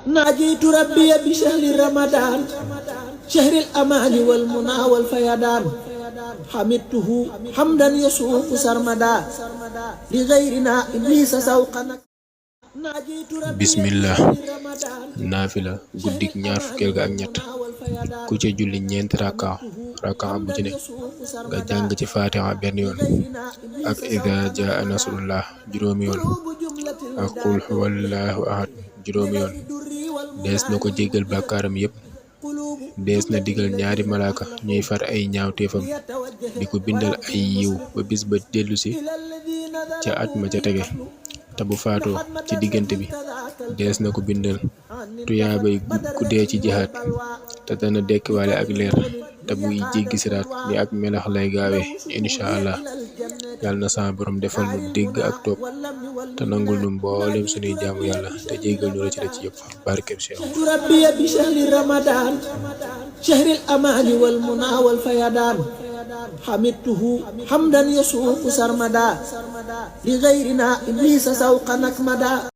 ناجيت ربي بشهر رمضان شهر الأمان والمنى والفيضان حمدته حمدا يسوق سرمدا لغيرنا إبليس سوقنا bismillah naafila guddik ñaar fukkeel ga ak ñett ku ca julli ñeenti raka bu ci ne nga jàng ci fatiha benn yoon ak idha jaa nasrullah juróomi yoon ak qul huwallahu ahad juróomi yoon dees na ko jéggal bàkkaaram yépp dees na digal ñaari malaaka ñuy far ay ñaawteefam di ko bindal ay yiw ba bis ba dellusi ca at ma ca tege te bu faatoo ci diggante bi dees na ko bindal tuyaabay ku dee ci jihaad te dana dekkiwaale ak leer te buy jéggi siraat bi ak melax lay gaawee insha allah. yàlla na sama borom defal nu dégg ak topp te nangul nu mboolem sunuy jaamu yàlla te jéggal nu rëcc rëcc yëpp barkeb Cheikh ربي بشهر رمضان شهر الأمان والمنى والفيضان حمدته حمدا يسوق سرمدا لغيرنا إبليس سوق نكمدا